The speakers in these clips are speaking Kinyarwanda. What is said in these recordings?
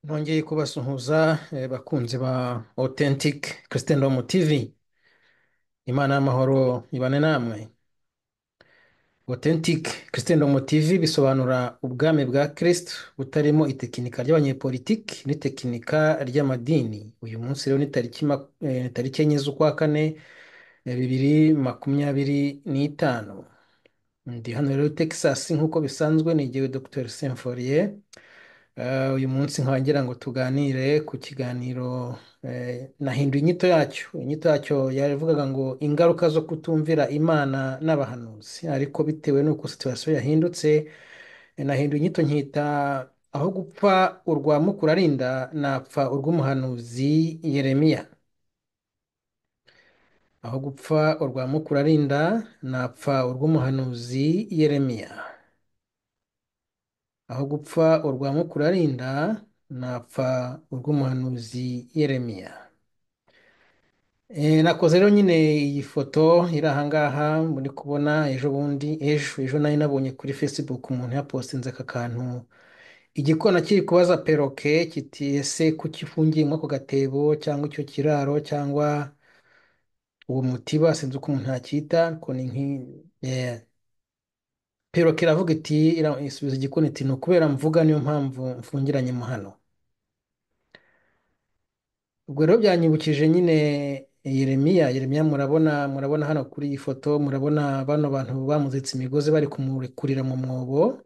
Nongeye kubasuhuza bakunzi ba Authentic Christendom TV. Imana y'amahoro ibane namwe. Authentic Christendom TV bisobanura ubwami bwa Kristo butarimo itekinika ry'abanyepolitiki n'itekinika ry'amadini. Uyu munsi rero ni tariki 4 z'ukwa kane 2025. Ndi hano rero Texas nk'uko bisanzwe, ni jyewe Dr. Symphorien. Uyu munsi nkaba ngira ngo tuganire ku kiganiro, nahinduye inyito yacyo. Inyito yacyo yavugaga ngo ingaruka zo kutumvira Imana n'abahanuzi, ariko bitewe n'uko situation yahindutse, nahinduye inyito nkita aho gupfa urwa Mukurarinda napfa urw'umuhanuzi Yeremiya. Aho gupfa urwa Mukurarinda napfa urw'umuhanuzi Yeremiya. Aho gupfa urwa Mukurarinda napfa urw'umuhanuzi Yeremiya. Nakoze rero nyine iyi foto iri aha ngaha muri kubona ejo bundi, ejo nari nabonye kuri Facebook umuntu yapostinze aka kantu, igikona kiri kubaza peroke kiti ese kuki ufungiye muri ako gatebo cyangwa icyo kiraro cyangwa uwo mutiba, sinzi uko umuntu yacyita, ko ni peroke iravuga iti, isubiza igikona iti ni ukubera mvuga niyo mpamvu mfungiranye mo hano. Ubwo rero byanyibukije nyine Yeremiya. Yeremiya murabona hano kuri iyi foto, murabona bano bantu bamuziritse imigozi bari kumurekurira mu mwobo.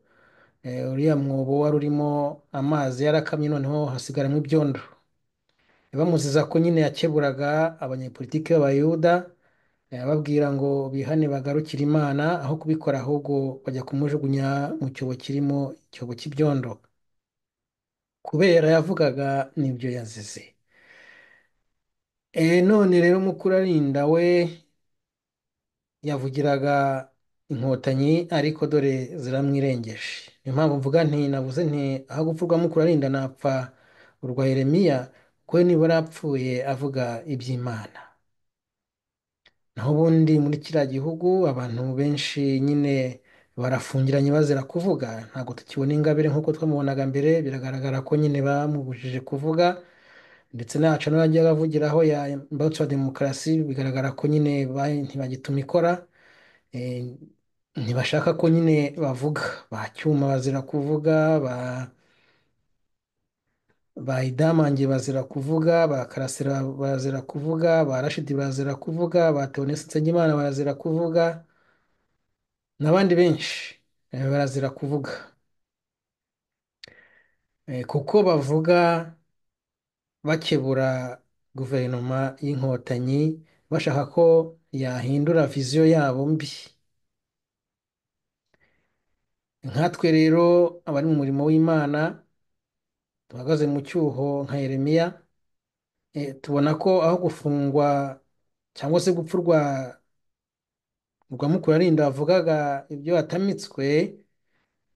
Uriya mwobo wari urimo amazi yarakamye, noneho hasigaramo ibyondo. Bamuziza ko nyine yakeburaga abanyepolitiki b'Abayuda, ababwira ngo bihane bagarukire Imana, aho kubikora ahubwo bajya kumujugunya mu cyobo kirimo icyobo cy'ibyondo, kubera yavugaga n'ibyo yazize. None rero Mukurarinda we yavugiraga Inkotanyi, ariko dore ziramwirengeje. Niyo mpamvu mvuga nti, navuze nti aho gupfa urwa Mukurarinda napfa urwa Yeremiya, kuko we nibura yapfuye avuga iby'Imana. Naho ubundi muri kiriya gihugu abantu benshi nyine barafungiranye bazira kuvuga, ntabwo tukibona Ingabire nk'uko twamubonaga mbere. Biragaragara ko nyine bamubujije kuvuga, ndetse naca n'abajya bavugiraho ya imbarutso ya demokarasi, bigaragara ko nyine ntibagituma ikora. Ntibashaka ko nyine bavuga, ba Cyuma bazira kuvuga, ba Idamange bazira kuvuga, ba Karasira bazira kuvuga, ba Rashidi bazira kuvuga, ba Theoneste Nsengimana barazira kuvuga, n'abandi benshi barazira kuvuga. Kuko bavuga bakebura guverinoma y'Inkotanyi, bashaka ko yahindura viziyo yabo mbi. Nkatwe rero abari mu murimo w'Imana duhagaze mu cyuho nka Yeremiya, tubona ko aho gufungwa cyangwa se gupfurwa urwa Mukurarinda avugaga ibyo atamitswe,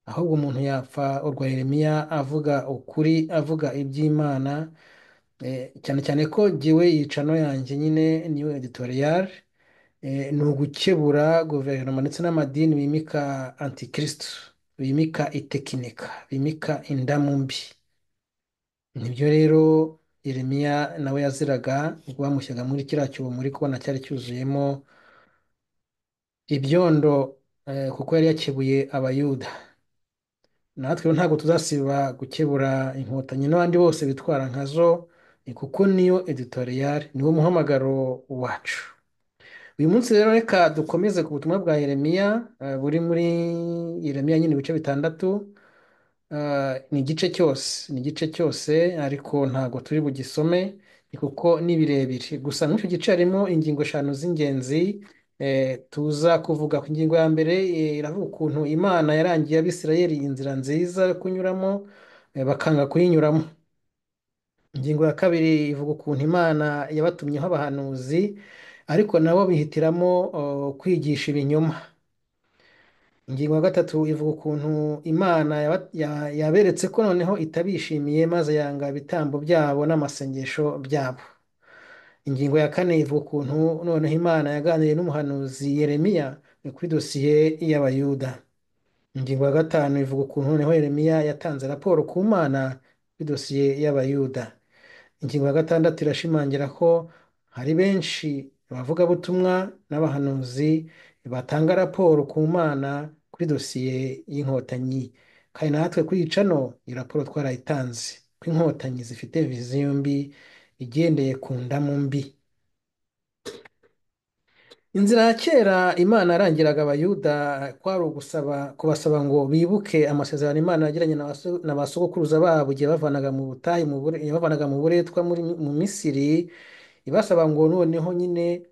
ahubwo umuntu yapfa urwa Yeremiya avuga ukuri, avuga iby'Imana. Cyane cyane ko jyewe yicano yanjye nyine niyo editorial, ni ugukebura guverinoma ndetse n'amadini bimika antikristo, bimika itekinika, bimika indamu mbi. Nibyo rero Yeremiya nawe yaziraga, ubwo bamushyiraga muri kiriya cyobo muri kubona cyari cyuzuyemo ibyondo, kuko yari yakebuye Abayuda. Natwe ntabwo tuzasiba gukebura Inkotanyi n'abandi bose bitwara nkazo, kuko niyo editorial, niwo muhamagaro wacu. Uyu munsi rero reka dukomeze ku butumwa bwa Yeremiya, buri muri Yeremiya nyine ibice 6. Ni igice cyose, ni igice cyose, ariko ntabwo turi bugisome kuko ni birebire. Gusa muri icyo gice harimo ingingo 5 z'ingenzi tuza kuvuga. Ku ngingo ya mbere iravuga ukuntu Imana yarangiye Abisirayeli inzira nziza yo kunyuramo, bakanga kuyinyuramo. Ingingo ya kabiri ivuga ukuntu Imana yabatumyeho abahanuzi, ariko nabo bihitiramo kwigisha ibinyoma. Ingingo ya gatatu ivuga ukuntu Imana yaberetse ko noneho itabishimiye, maze yanga ibitambo byabo n'amasengesho byabo. Ingingo ya kane ivuga ukuntu noneho Imana yaganiriye n'umuhanuzi Yeremiya kuri dosiye y'Abayuda. Ingingo ya gatanu ivuga ukuntu noneho Yeremiya yatanze raporo ku Mana kuri dosiye y'Abayuda. Ingingo ya gatandatu irashimangira ko hari benshi abavugabutumwa n'abahanuzi batanga raporo ku Mana kuri dosiye y'Inkotanyi. Kandi natwe kuri cano iyi raporo twarayitanze ko Inkotanyi zifite viziyo mbi igendeye ku ndamu mbi. Inzira ya kera Imana yarangiraga Abayuda kwari ugusaba kubasaba ngo bibuke amasezerano Imana yagiranye na ba sogokuruza babo igihe bavanaga mu butayu yabavanaga mu buretwa mu Misiri, ibasaba ngo noneho nyine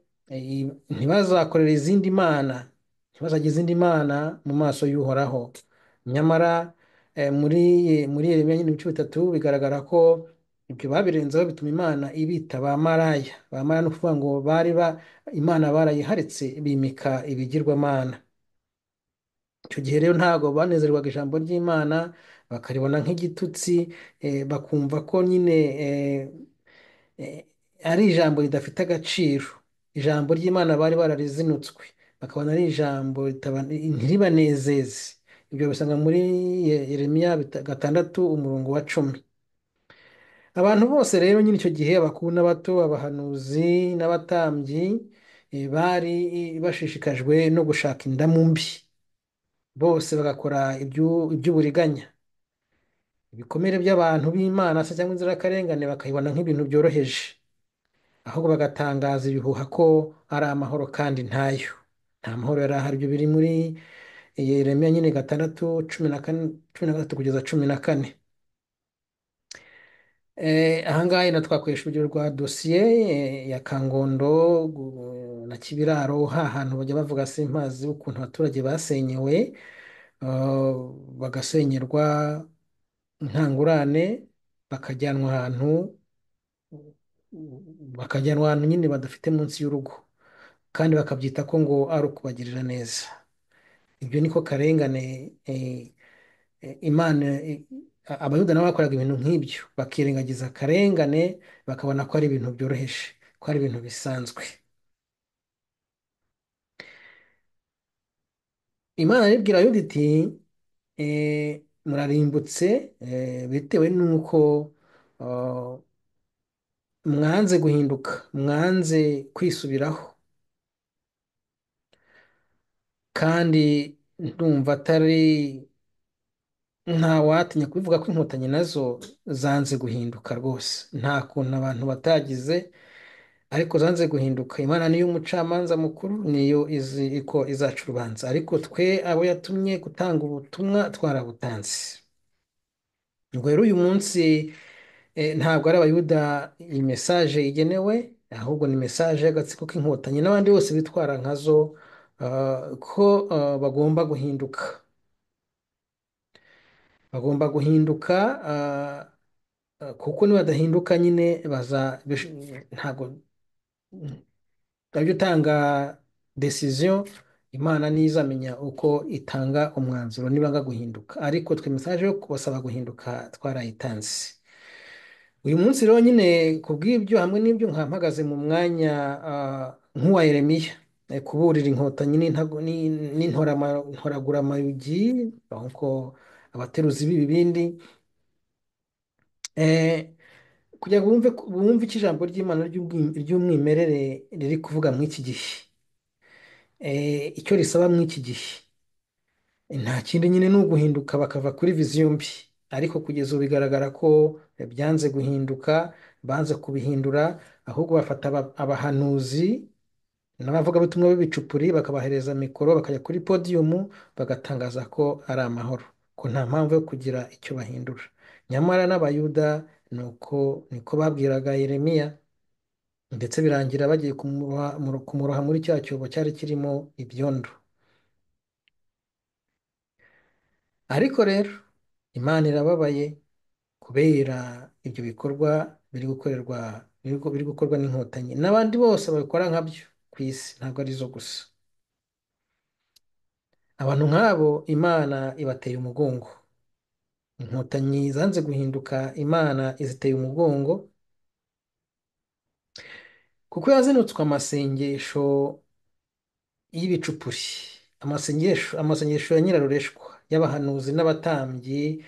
ntibazakorere izindi mana, ntibazagire izindi mana mu maso y'Uhoraho. Nyamara muri Yeremiya nyine ibice bitatu bigaragara ko ibyo babirenzeho, bituma Imana ibita ba maraya. Ba maraya ni ukuvuga ngo bari ba Imana barayiharitse bimika ibigirwamana. Icyo gihe rero ntabwo banezerwaga ijambo ry'Imana, bakaribona nk'igitutsi, bakumva ko nyine ari ijambo ridafite agaciro. Ijambo ry'Imana bari bararizinutswe, bakabona ari ijambo ntiribanezeze. Ibyo bisanga muri Yeremiya 6 umurongo wa 10. Abantu bose rero nyine icyo gihe, abakuru n'abato, abahanuzi n'abatambyi, bari bashishikajwe no gushaka indamu mbi, bose bagakora iby'uburiganya. Ibikomere by'abantu b'Imana se cyangwa inzirakarengane bakayibona nk'ibintu byoroheje, ahubwo bagatangaza ibihuha ko ari amahoro kandi ntayo. Nta mahoro yari ahari. Ibyo biri muri Yeremiya nyine 6 14, 13 kugeza 14. Ahangaha na twakoresha urugero rwa dosiye ya Kangondo na Kibiraro, ha hantu bajya bavuga simpazi ukuntu abaturage basenyewe, bagasenyerwa ntangurane, bakajyanwa ahantu nyine badafite munsi y'urugo, kandi bakabyita ko ngo ari ukubagirira neza. Ibyo niko karengane Imana Abayuda nabo bakoraga ibintu nk'ibyo, bakirengagiza akarengane, bakabona ko ari ibintu byoroheje, ko ari ibintu bisanzwe. Imana aribwira Abayuda iti murarimbutse bitewe n'uko mwanze guhinduka, mwanze kwisubiraho, kandi ndumva atari ntawatinya kubivuga ko Inkotanyi nazo zanze guhinduka rwose. Nta kuntu abantu batagize, ariko zanze guhinduka. Imana niyo umucamanza mukuru, niyo izi ko izaca urubanza, ariko twe abo yatumye gutanga ubutumwa twarabutanze. Ubwo rero uyu munsi ntabwo ari Abayuda iyi message igenewe, ahubwo ni message y'agatsiko k'Inkotanyi n'abandi bose bitwara nkazo, ko bagomba guhinduka. Bagomba guhinduka kuko nibadahinduka nyine ntabwo nabyo utanga decision, Imana ntizamenya uko itanga umwanzuro nibanga guhinduka. Ariko twe message yo kubasaba guhinduka twarayitanze. Uyu munsi rero nyine kubw'ibyo hamwe n'ibyo nkampagaze mu mwanya nk'uwa Yeremiya, kuburira Inkotanyi n'intoraguраmayugi, nkuko abateruzi b'ibibindi, kugira ngo bumve icyo ijambo ry'Imana ry'umwimerere riri kuvuga muri iki gihe, icyo risaba muri iki gihe, nta kindi nyine ni uguhinduka bakava kuri viziyo mbi. Ariko kugeza ubu bigaragara ko byanze guhinduka, banze kubihindura, ahubwo bafata abahanuzi n'abavugabutumwa b'ibicupuri bakabahereza mikoro, bakajya kuri podiyumu bagatangaza ko ari amahoro, ko nta mpamvu yo kugira icyo bahindura. Nyamara n'Abayuda nuko niko babwiraga Yeremiya, ndetse birangira bagiye kumuroha muri cya cyobo cyari kirimo ibyondo. Ariko rero Imana irababaye kubera ibyo bikorwa biri gukorwa n'Inkotanyi n'abandi bose babikora nkabyo ku isi, ntabwo ari zo gusa. Abantu nk'abo Imana ibateye umugongo. Inkotanyi zanze guhinduka, Imana iziteye umugongo, kuko yazinutswe amasengesho y'ibicupuri, amasengesho ya nyirarureshwa y'abahanuzi n'abatambyi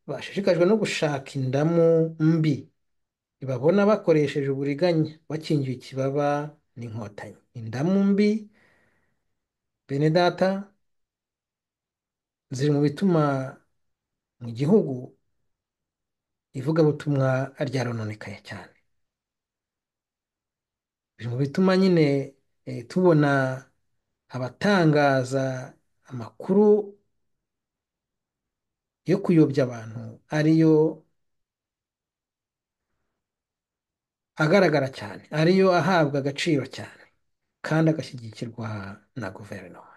bashishikajwe no gushaka indamu mbi, babona bakoresheje uburiganya, bakingiwe ikibaba n'inkotanyi. Indamu mbi, bene data, ziri mu bituma mu gihugu ivugabutumwa ryarononekaye cyane. Biri mu bituma nyine tubona abatangaza amakuru yo kuyobya abantu ariyo agaragara cyane, ariyo ahabwa agaciro cyane kandi agashyigikirwa na guverinoma.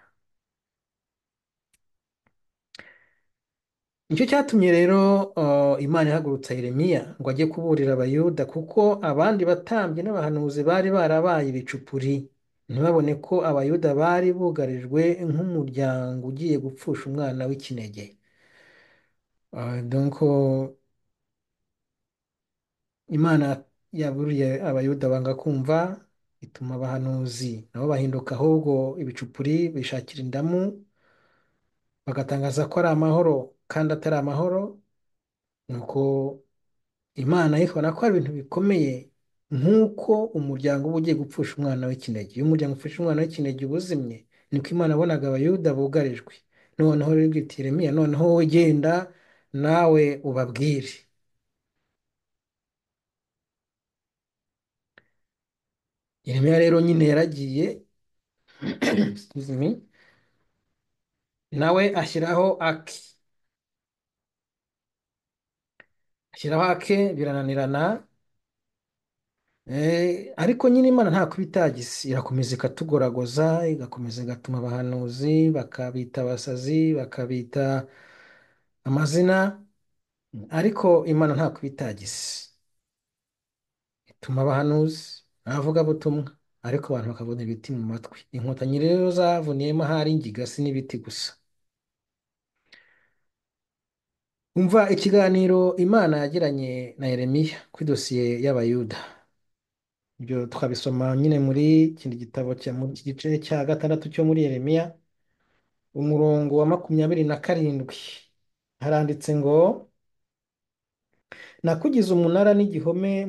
Nicyo cyatumye rero Imana ihagurutsa Yeremiya ngo ajye kuburira Abayuda, kuko abandi batambyi n'abahanuzi bari barabaye ibicupuri, ntibabone ko Abayuda bari bugarijwe nk'umuryango ugiye gupfusha umwana w'ikinege. Donc Imana yaburiye Abayuda banga kumva, ituma abahanuzi nabo bahinduka ahubwo ibicupuri, bishakira indamu, bagatangaza ko ari amahoro kandi atari amahoro. Nuko Imana ikabona ko ari ibintu bikomeye, nk'uko umuryango uba ugiye gupfusha umwana w'ikinege. Iyo umuryango upfusha umwana w'ikinege uba uzimye, niko Imana yabonaga Abayuda bugarijwe. Noneho rero ibwira iti, Yeremiya, noneho wowe genda nawe ubabwire. Yeremiya rero nyine yaragiye, excuse me, nawe ashyiraho ake, ashyiraho ake birananirana. Ariko nyine Imana nta kuba itagize, irakomeza ikatugoragoza, igakomeza igatuma abahanuzi bakabita abasazi, bakabita amazina, ariko Imana nta kuba itagize, ituma abahanuzi n'abavugabutumwa, ariko abantu bakabona ibiti mu matwi. Inkotanyi rero zavuniyemo ahari ingiga, si n'ibiti gusa. Umva ikiganiro Imana yagiranye na Yeremiya kuri dosiye y'Abayuda. Ibyo twabisoma nyine muri kindi gitabo cya muri iki gice cya 6 cyo muri Yeremiya, umurongo wa 27, haranditse ngo: nakugize umunara n'igihome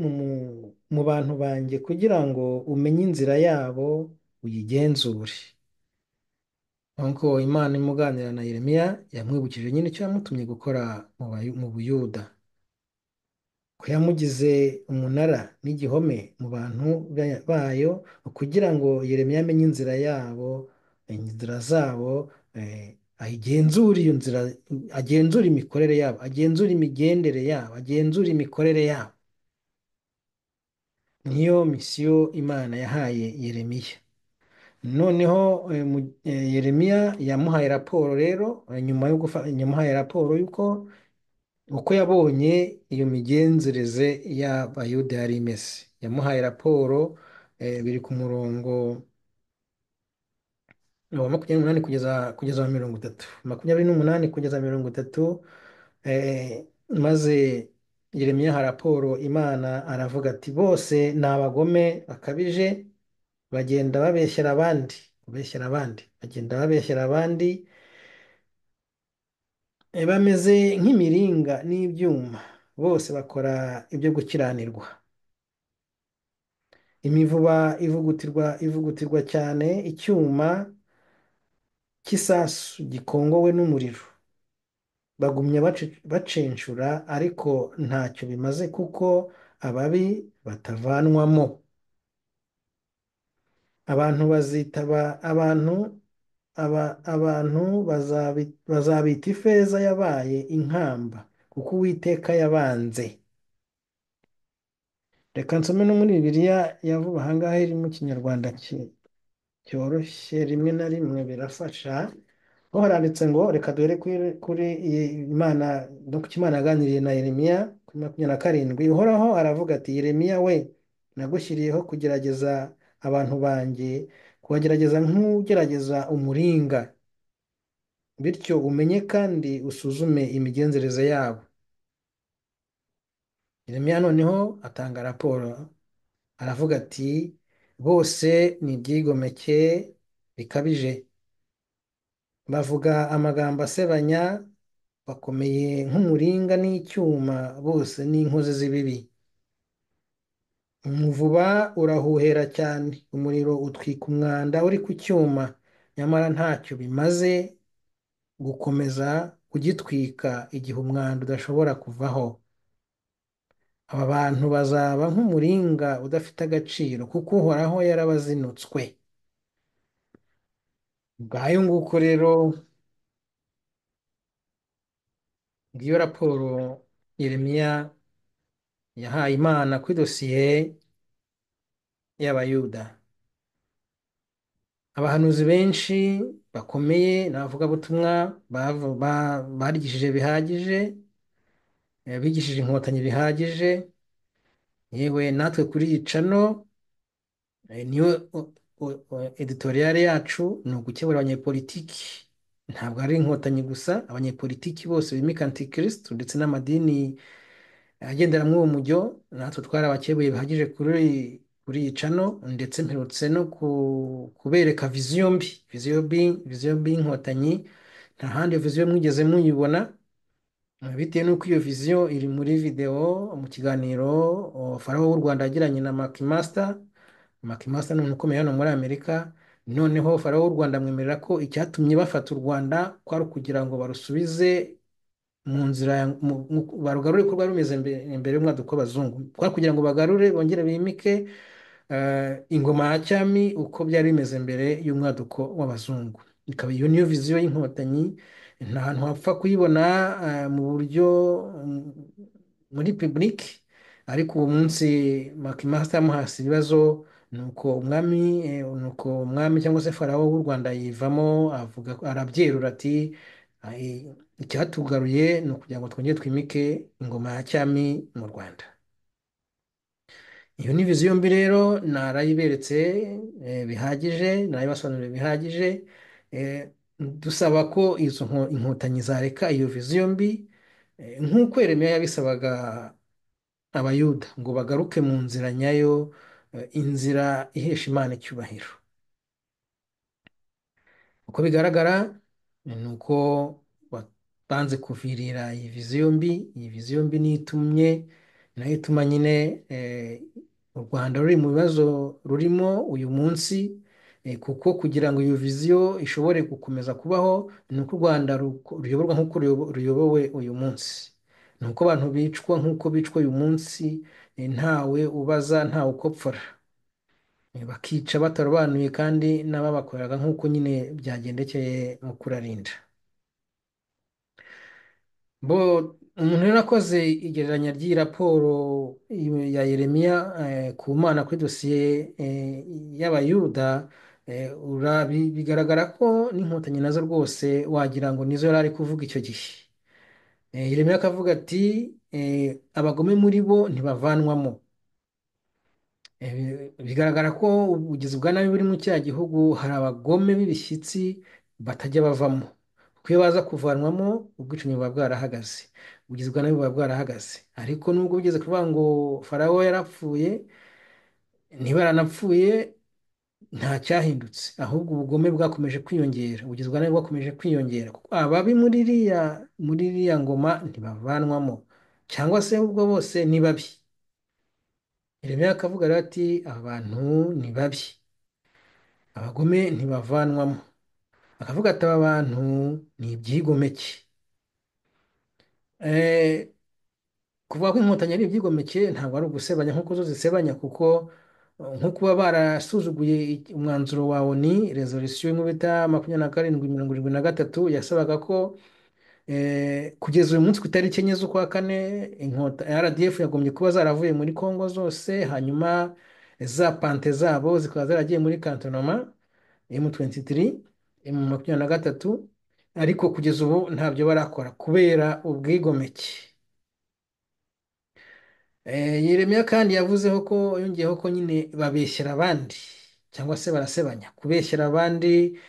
mu bantu banjye kugira ngo umenye inzira yabo uyigenzure. Nuko Imana imuganira na Yeremiya yamwibukije nyine icyo yamutumye gukora mu Buyuda, ko yamugize umunara n'igihome mu bantu bayo kugira ngo Yeremiya amenye inzira yabo, inzira zabo, ayigenzure iyo nzira, agenzure imikorere yabo, agenzure imigendere yabo, agenzure imikorere yabo. Niyo misiyo Imana yahaye Yeremiya. Noneho Yeremiya yamuhaye raporo rero, nyuma yo yamuhaye raporo y'uko uko yabonye iyo migenzereze y'Abayuda yari imeze. Yamuhaye raporo, biri ku murongo wa 28 kugeza 30, 28 kugeza 30. Maze Yeremiya aha raporo Imana, aravuga ati: bose ni abagome bakabije, bagenda babeshyera abandi, kubeshyera abandi, bagenda babeshyera abandi, bameze nk'imiringa n'ibyuma, bose bakora ibyo gukiranirwa. Imivuba ivugutirwa cyane icyuma cy'isasu gikongowe n'umuriro. Bagumya bacencura, ariko ntacyo bimaze kuko ababi batavanwamo. Abantu bazitaba abantu, aba, abantu bazabita ifeza yabaye inkamba, kuko Uwiteka yabanze. Reka nsome no muri Bibiliya ya vuba aha ngaha iri mu Kinyarwanda cyoroshye, rimwe na rimwe birafasha. Ho haranditse ngo, reka duhere kuri iyi Imana, no ku Imana yaganiriye na Yeremiya kuri 27. Uhoraho aravuga ati: Yeremiya we, nagushyiriyeho kugerageza abantu banjye, kubagerageza nk'ugerageza umuringa, bityo umenye kandi usuzume imigenzereze yabo. Yeremiya noneho atanga raporo, aravuga ati: bose ni ibyigomeke bikabije, bavuga amagambo asebanya, Bakomeye nk'umuringa n'icyuma, bose ni inkozi z'ibibi. Umuvuba urahuhera cyane, umuriro utwika umwanda uri ku cyuma, nyamara ntacyo bimaze gukomeza kugitwika igihe umwanda udashobora kuvaho. Aba bantu bazaba nk'umuringa udafite agaciro, kuko Uhoraho yarabazinutswe. Ngayo nguko rero, ngiyo raporo Yeremiya yahaye Imana kuri dosiye y'Abayuda. Abahanuzi benshi bakomeye n'abavugabutumwa barigishije bihagije, bigishije inkotanyi bihagije, yewe natwe kuri iyi cano niyo editoriale yacu ni ugukebura abanyepolitiki, ntabwo ari inkotanyi gusa, abanyepolitiki bose bimika antikristo ndetse n'amadini agendera muri uwo mujyo, natwe twarabakebuye bihagije kuri iyi cano, ndetse mperutse no kubereka viziyo mbi, viziyo mbi, viziyo mbi y'inkotanyi. Nta handi iyo viziyo mwigeze muyibona, bitewe n'uko iyo viziyo iri muri video mu kiganiro Farawo w'u Rwanda yagiranye na McMaster. McMaster ni umuntu ukomeye hano muri Amerika. Noneho Farawo w'u Rwanda amwemerera ko icyatumye bafata u Rwanda kwari ukugira ngo barusubize mu nzira barugarure uko rwari rumeze mbere y'umwaduko w'abazungu, kwari kugira ngo bagarure bongere bimike ingoma ya cyami uko byari bimeze mbere y'umwaduko w'abazungu. Ikaba iyo niyo viziyo y'inkotanyi, nta hantu wapfa kuyibona mu buryo muri public, ariko uwo munsi McMaster yamuhase ibibazo, nuko umwami cyangwa se Farawo w'u Rwanda yivamo avuga, arabyerura ati icyatugaruye ni ukugira ngo twongere twimike ingoma ya cyami mu Rwanda. Iyo ni viziyo mbi rero, narayiberetse bihagije, narayibasobanuriye bihagije, dusaba ko izo inkotanyi zareka iyo viziyo mbi, nk'uko Yeremiya yabisabaga Abayuda ngo bagaruke mu nzira nyayo, inzira ihesha Imana icyubahiro. Uko bigaragara ni uko banze kuvirira iyi viziyo mbi. Iyi viziyo mbi niyo itumye, nayo ituma nyine u Rwanda ruri mu bibazo rurimo uyu munsi, kuko kugira ngo iyo viziyo ishobore gukomeza kubaho ni uko u Rwanda ruyoborwa nk'uko ruyobowe uyu munsi, ni uko abantu bicwa nk'uko bicwa uyu munsi, ntawe ubaza, ntawe ukopfora, bakica batarobanuye kandi n'ababakoreraga nk'uko nyine byagendekeye mu Kurarinda. Bo umuntu rero akoze igereranya ry'iyi raporo ya Yeremiya ku Mana kuri dosiye y'Abayuda, bigaragara ko n'inkotanyi nazo rwose wagira ngo nizo yari ari kuvuga icyo gihe. Yeremiya akavuga ati abagome muri bo ntibavanwamo. Bigaragara ko ubugizi bwa nabi buri mu cya gihugu, hari abagome b'ibishyitsi batajya bavamo, kuko iyo baza kuvanwamo ubwicanyi buba bwarahagaze, ubugizi bwa nabi buba bwarahagaze. Ariko nubwo bigeze kuvuga ngo Farawo yarapfuye, niba yaranapfuye nta cyahindutse, ahubwo ubugome bwakomeje kwiyongera, ubugizi bwa nabi bwakomeje kwiyongera, kuko ababi muri iriya ngoma ntibavanwamo, cyangwa se ubwo bose ni babi. Yeremiya akavuga rero ati aba bantu ni babi, abagome ntibavanwamo. Akavuga ati aba bantu ni ibyigomeke. Kuvuga ko inkotanyi ari ibyigomeke ntabwo ari ugusebanya nk'uko zo zisebanya, kuko nko kuba barasuzuguye umwanzuro wa ONU resolution imwe bita 2773 yasabaga ko kugeza uyu munsi ku itariki 4 z'ukwa kane inkota RDF yagombye kuba zaravuye muri Congo zose, hanyuma za pante zabo zikaba zaragiye muri kantonoma M23 M23, ariko kugeza ubu ntabyo barakora kubera ubwigomeke. Yeremiya kandi yavuzeho ko yongeyeho ko nyine babeshyera abandi cyangwa se barasebanya, kubeshyera abandi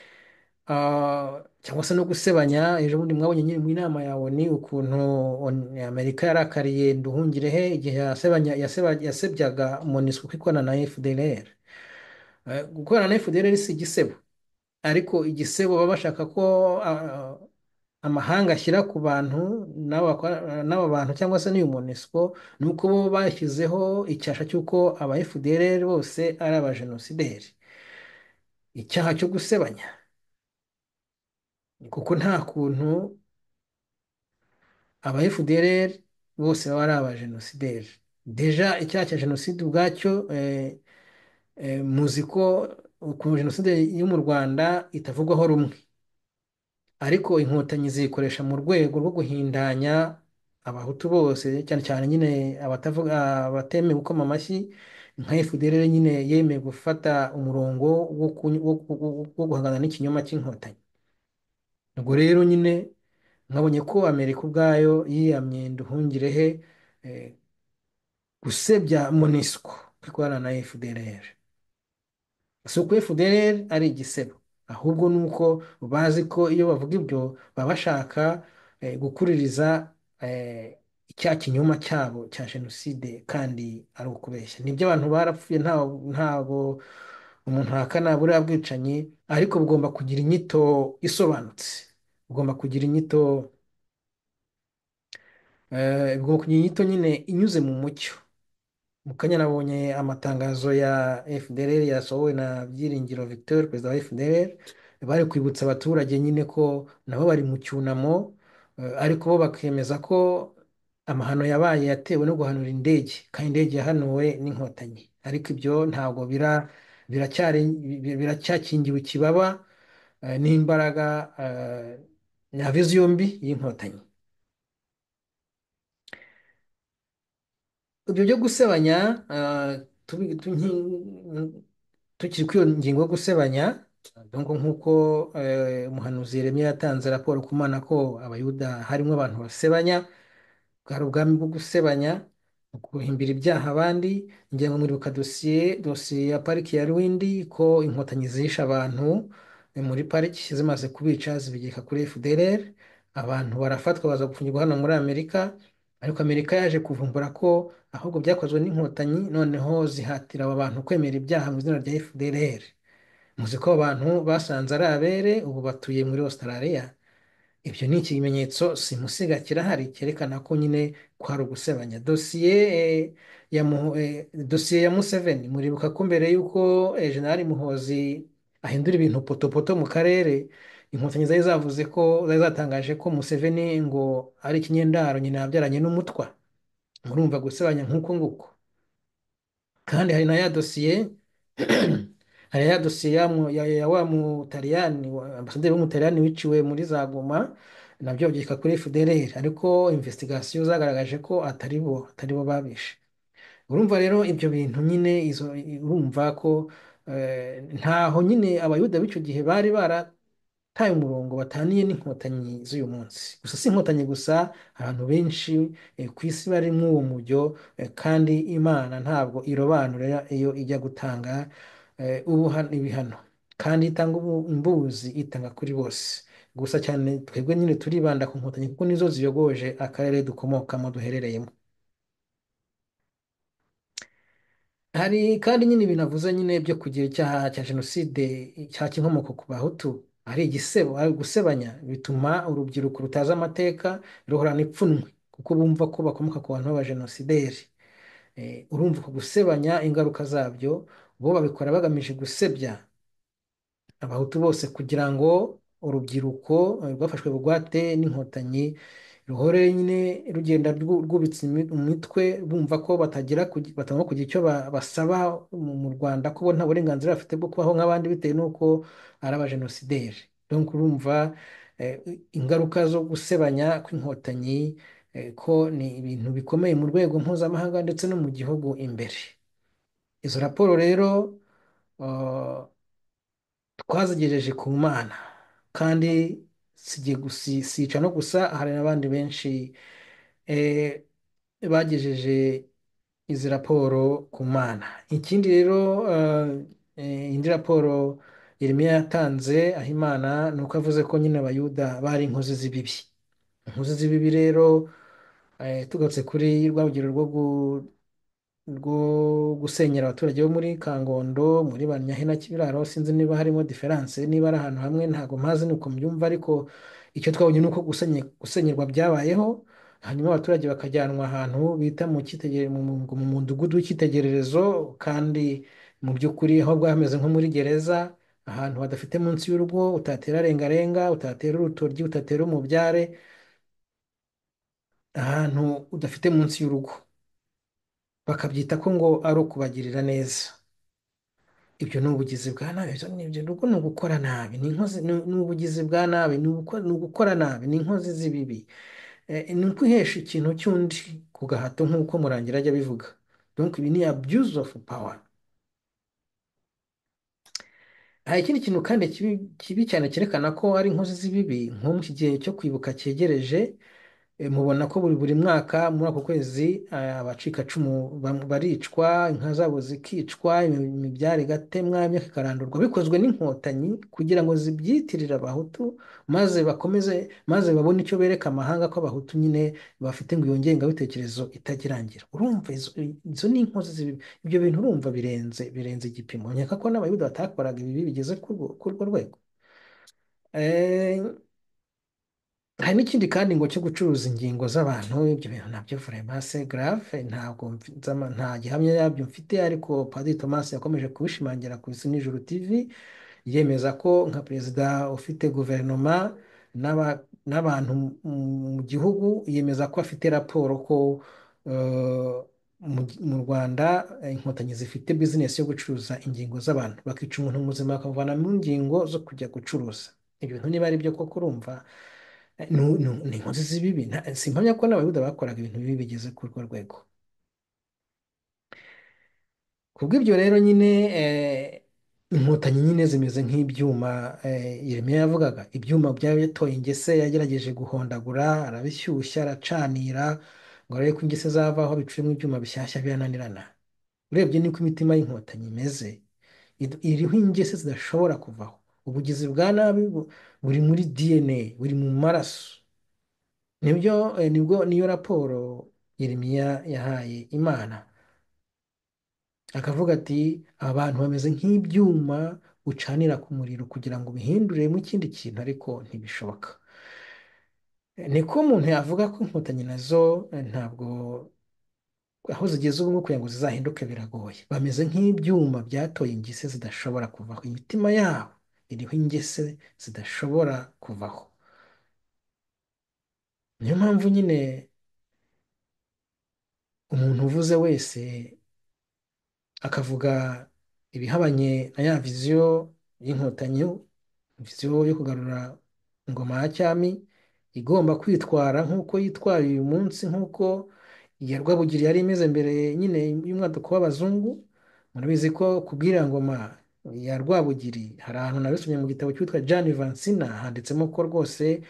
cyangwa se no gusebanya. Ejo bundi mwabonye nyine mu inama ya ONU ukuntu Amerika yarakariye Nduhungirehe igihe yasebyaga MONUSCO ko ikorana na FDLR. Gukorana na FDLR si igisebo, ariko igisebo baba bashaka ko amahanga ashyira ku bantu n'aba bantu cyangwa se n'uyu MONUSCO, ni uko bo bashyizeho icyasha cy'uko aba FDLR bose ari abajenosideri, icyaha cyo gusebanya, kuko nta kuntu aba FDLR bose baba ari abajenosideri. Déjà icyaha cya jenoside ubwacyo, muzi ko ukuntu jenoside yo mu Rwanda itavugwaho rumwe, ariko Inkotanyi ziyikoresha mu rwego rwo guhindanya Abahutu bose, cyane cyane nyine abatavuga, abatemeye gukoma amashyi nka FDLR nyine yemeye gufata umurongo wo guhangana n'ikinyoma cy'Inkotanyi. Ubwo rero nyine mwabonye ko Amerika ubwayo yiyamye Nduhungirehe gusebya MONUSCO ikorana na FDLR. Si uko FDLR ari igisebo, ahubwo ni uko bazi ko iyo bavuga ibyo baba bashaka gukuririza icya kinyoma cyabo cya jenoside, kandi ari ukubeshya. Nibyo, abantu barapfuye, ntabwo umuntu ahakana buriya bwicanyi, ariko bugomba kugira inyito isobanutse, bugomba kugira inyito bugomba kugira inyito nyine inyuze mu mucyo. Mu kanya nabonye amatangazo ya FDLR yasohowe na Byiringiro Victor, perezida wa FDLR, bari kwibutsa abaturage nyine ko nabo bari mu cyunamo, ariko bo bakemeza ko amahano yabaye yatewe no guhanura indege, kandi indege yahanuwe n'Inkotanyi. Ariko ibyo ntabwo biracyakingiwe ikibaba n'imbaraga na viziyo mbi y'Inkotanyi. Ibyo byo gusebanya, tukiri kuri iyo ngingo yo gusebanya, donc nk'uko umuhanuzi Yeremiya yatanze raporo ku Mana ko Abayuda harimo abantu basebanya, bwari ubwami bwo gusebanya, guhimbira ibyaha abandi. Ngira ngo muribuka dosiye ya pariki ya Rwindi, ko Inkotanyi zishe abantu muri pariki, zimaze kubica zibigeka kuri FDLR, abantu barafatwa baza gufungirwa hano muri Amerika. Ariko Amerika yaje kuvumbura ko ahubwo byakozwe n'Inkotanyi, noneho zihatira abo bantu kwemera ibyaha mu izina rya FDLR. Muzi ko abo bantu basanze ari abere, ubu batuye muri Australia. Ibyo ni ikimenyetso simusiga kirahari cyerekana ko nyine kwari ugusebanya. Dosiye ya Museveni, muribuka ko mbere y'uko Jenerali Muhoozi ahindura ibintu potopoto mu karere, Inkotanyi zari zavuze ko zari zatangaje ko Museveni ngo ari ikinyendaro, nyina yabyaranye n'umutwa. Murumva gusebanya nk'uko nguko. Kandi hari na ya dosiye hari ya dosiye ya wa Mutaliyani, ambasaderi w'Umutaliyani wiciwe muri za Goma, nabyo byitwa kuri FDLR, ariko investigation zagaragaje ko atari bo babishe. Urumva rero ibyo bintu nyine, izo urumva ko ntaho nyine Abayuda b'icyo gihe bari barataye umurongo bataniye n'Inkotanyi z'uyu munsi. Gusa si Inkotanyi gusa, abantu benshi ku isi bari muri uwo mujyo, kandi Imana ntabwo irobanura iyo ijya gutanga ibihano, kandi itanga imbuzi itanga kuri bose. Gusa cyane twebwe nyine turibanda ku Nkotanyi kuko nizo ziyogoje akarere dukomokamo, duherereyemo. Hari kandi nyine ibintu avuze nyine byo kugira icyaha cya jenoside, icyaha cy'inkomoko ku Bahutu, ari igisebo, ari gusebanya, bituma urubyiruko rutazi amateka ruhorana ipfunwe kuko bumva ko bakomoka ku bantu b'abajenosideri. Urumva uko gusebanya ingaruka zabyo, bo babikora bagamije gusebya Abahutu bose kugira ngo urubyiruko rwafashwe bugwate n'Inkotanyi ruhore nyine rugenda rwubitse imitwe, bumva ko batagomba kugira icyo basaba mu Rwanda, ko bo nta burenganzira bafite bwo kubaho nk'abandi bitewe n'uko ari abajenosideri. Donc urumva ingaruka zo gusebanya kw'Inkotanyi, ko ni ibintu bikomeye mu rwego mpuzamahanga ndetse no mu gihugu imbere. Izo raporo rero twazigejeje ku Mana, kandi sica no gusa, hari n'abandi benshi bagejeje izi raporo ku Mana. Ikindi rero, indi raporo Yeremiya yatanze aho Imana, ni uko avuze ko nyine Abayuda bari inkozi z'ibibi. Inkozi z'ibibi rero, tugarutse kuri rwa rugero rwo gusenyera abaturage bo muri Kangondo, muri Banyahe na Kibiraro, sinzi niba harimo différence, niba ari ahantu hamwe ntabwo mpazi, ni uko mbyumva, ariko Icyo twabonye ni uko gusenyerwa byabayeho, hanyuma abaturage bakajyanwa ahantu bita mu mudugudu w'icyitegererezo, kandi mu by'ukuri aho bwameze nko muri gereza, ahantu hadafite munsi y'urugo, utatera rengarenga, utatera urutoryi, utatera umubyare, ahantu udafite munsi y'urugo, bakabyita ko ngo ari ukubagirira neza. Ibyo ni ubugizi bwa nabi, ibyo rugo ni ugukora nabi, ni ubugizi bwa nabi, ni ugukora nabi, ni inkozi z'ibibi. Ni ukwihesha ikintu cy'undi ku gahato nk'uko Murangira ajya abivuga. Donc ibi ni abuse of power. Hari ikindi kintu kandi kibi cyane cyerekana ko ari inkozi z'ibibi, nko mu gihe cyo kwibuka cyegereje, mubona ko buri mwaka muri ako kwezi, abacikacumu baricwa, inka zabo zikicwa, imibyare igatemwa, imyaka ikarandurwa, bikozwe n'inkotanyi kugira ngo zibyitirire abahutu, maze bakomeze, maze babone icyo bereka amahanga ko abahutu nyine bafite ngo iyo ngengabitekerezo itagirangira. Urumva izo ni inkozi z'ibibi. Ibyo bintu urumva birenze igipimo. Nkeka ko n'abayuda batakoraga ibi bigeze kuri urwo rwego. Hari n'ikindi kandi ngo cyo gucuruza ingingo z'abantu, ibyo bintu nabyo vraiment c'est grave, ntabwo nta gihamya yabyo mfite, ariko Padiri Thomas yakomeje kubishimangira ku Isi n'Ijuru TV, yemeza ko nka perezida ufite guverinoma n'abantu mu gihugu, yemeza ko afite raporo ko mu Rwanda inkotanyi zifite business yo gucuruza ingingo z'abantu, bakica umuntu muzima bakamuvanamo ingingo zo kujya gucuruza. Ibyo bintu niba ari byo koko, urumva ni inkozi z'ibibi. Simpamya ko n'abayuda bakoraga ibintu bibi bigeze kuri urwo rwego. Kubw'ibyo rero nyine, inkotanyi nyine zimeze nk'ibyuma, Yeremiya yavugaga, ibyuma byari bitoye ingese, yagerageje guhondagura, arabishyushya, aracanira ngo arebe ko ingese zavaho, bicuyemo ibyuma bishyashya birananirana. Urebye niko imitima y'inkotanyi imeze, iriho ingese zidashobora kuvaho. Ubugizi bwa nabi buri muri DNA, buri mu maraso. Nibwo niyo raporo Yeremiya yahaye Imana, akavuga ati abantu bameze nk'ibyuma ucanira ku muriro kugira ngo ubihinduremo ikindi kintu, ariko ntibishoboka. Niko umuntu yavuga ko inkotanyi nazo ntabwo aho zigeze ubu ngubu kugira ngo zizahinduke biragoye. Bameze nk'ibyuma byatoye ingese zidashobora kuvaho, imitima yabo iriho ingese zidashobora kuvaho. Niyo mpamvu nyine umuntu uvuze wese akavuga ibihabanye na ya viziyo y'inkotanyi, viziyo yo kugarura ingoma ya cyami, igomba kwitwara nk'uko yitwaye uyu munsi, nk'uko iya Rwabugiri yari imeze mbere nyine y'umwaduko w'abazungu. Murabizi ko kubwira ngoma ya Rwabugiri, hari ahantu nabisomye mu gitabo cyitwa Jan Vansina, handitsemo ko rwose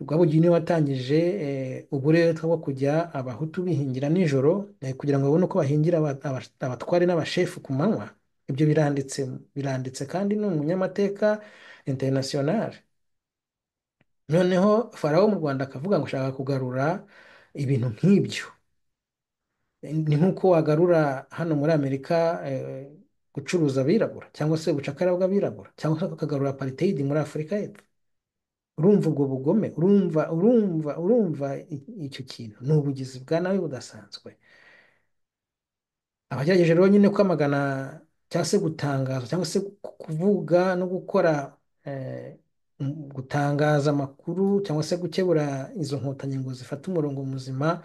Rwabugiri niwe watangije uburetwa bwo kujya abahutu bihingira nijoro, kugira ngo babone uko bahingira abatware n'abashefu ku manywa. Ibyo biranditse kandi ni umunyamateka international. Noneho Farawo mu Rwanda akavuga ngo ashaka kugarura ibintu nk'ibyo. Ni nk'uko wagarura hano muri Amerika gucuruza abirabura cyangwa se ubucakara bw'abirabura, cyangwa se ukagarura apartheid muri Afurika y'Epfo. Urumva ubwo bugome, urumva icyo kintu ni ubugizi bwa nabi budasanzwe. Abagerageje rero nyine kwamagana cyangwa se gutangaza cyangwa se kuvuga no gukora gutangaza amakuru cyangwa se gukebura izo nkotanyi ngo zifate umurongo muzima,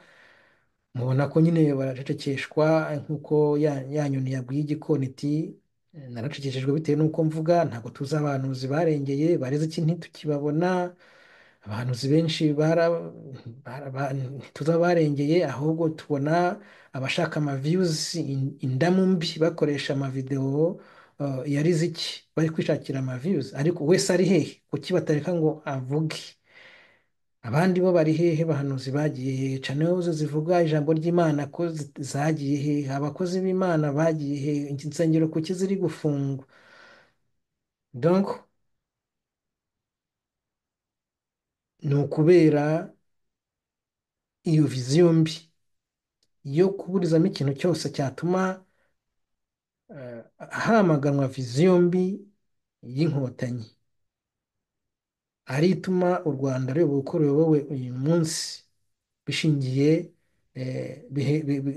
mubona ko nyine baracecekeshwa nk'uko ya nyoni yabwiye igikoni iti naracecekeshejwe bitewe n'uko mvuga, ntabwo tuzi abahanuzi barengeye, bareze iki ntitukibabona, abahanuzi benshi ntituzi abarengeye, ahubwo tubona abashaka ama views, indamu mbi bakoresha amavideo ya riziki bari kwishakira ama views, ariko wese ari hehe? Kuki batareka ngo avuge? Abandi bo bari hehe? Bahanuzi bagiye hehe? Channels zivuga ijambo ry'Imana ko zagiye hehe? Abakozi b'Imana bagiye hehe? Insengero kuki ziri gufungwa? Donc ni ukubera iyo vision mbi yo kuburizamo ikintu cyose cyatuma hamaganwa vision mbi y'inkotanyi. ari ituma u Rwanda ruyobowe uko ruyobowe uyu munsi, bishingiye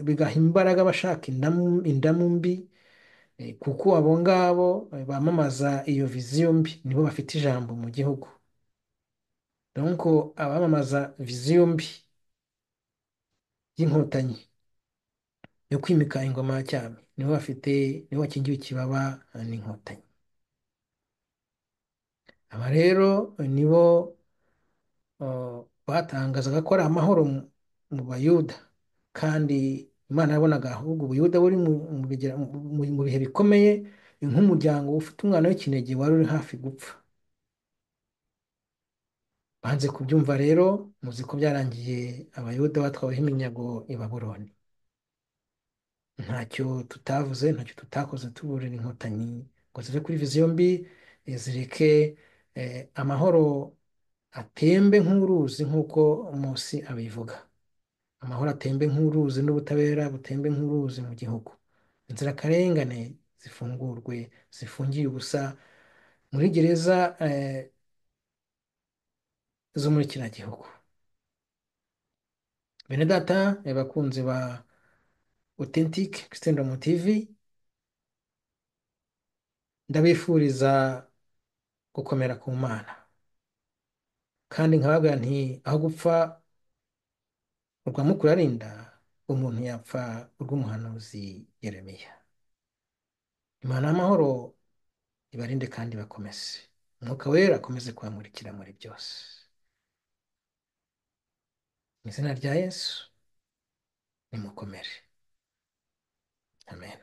bigaha imbaraga abashaka indamu mbi, kuko abo ngabo bamamaza iyo viziyo mbi nibo bafite ijambo mu gihugu. Donc abamamaza viziyo mbi y'inkotanyi yo kwimika ingoma ya cyami nibo bafite, nibo bakingiwe ikibaba n'inkotanyi. Aba rero nibo batangazaga ko ari amahoro mu Bayuda, kandi Imana yabonaga ahubwo Ubuyuda buri mu bihe bikomeye, nk'umuryango ufite umwana w'ikinege wari uri hafi gupfa. Banze kubyumva rero, muzi ko byarangiye Abayuda batwaweho iminyago i Babuloni. Ntacyo tutavuze, ntacyo tutakoze tuburira inkotanyi ngo zive kuri viziyo mbi, zireke amahoro atembe nk'uruzi nk'uko Mose abivuga. Amahoro atembe nk'uruzi n'ubutabera butembe nk'uruzi mu gihugu. Inzirakarengane zifungurwe, zifungiye ubusa muri gereza zo muri kiriya gihugu. Bene data, bakunzi ba Authentic Christendom TV, ndabifuriza gukomera ku Mana, kandi nkababwira nti aho gupfa urwa Mukurarinda, umuntu yapfa urw'umuhanuzi Yeremiya. Imana y'amahoro ibarinde kandi bakomeze. Umwuka Wera akomeze kubamurikira muri byose. Mu izina rya Yesu nimukomere. Amen.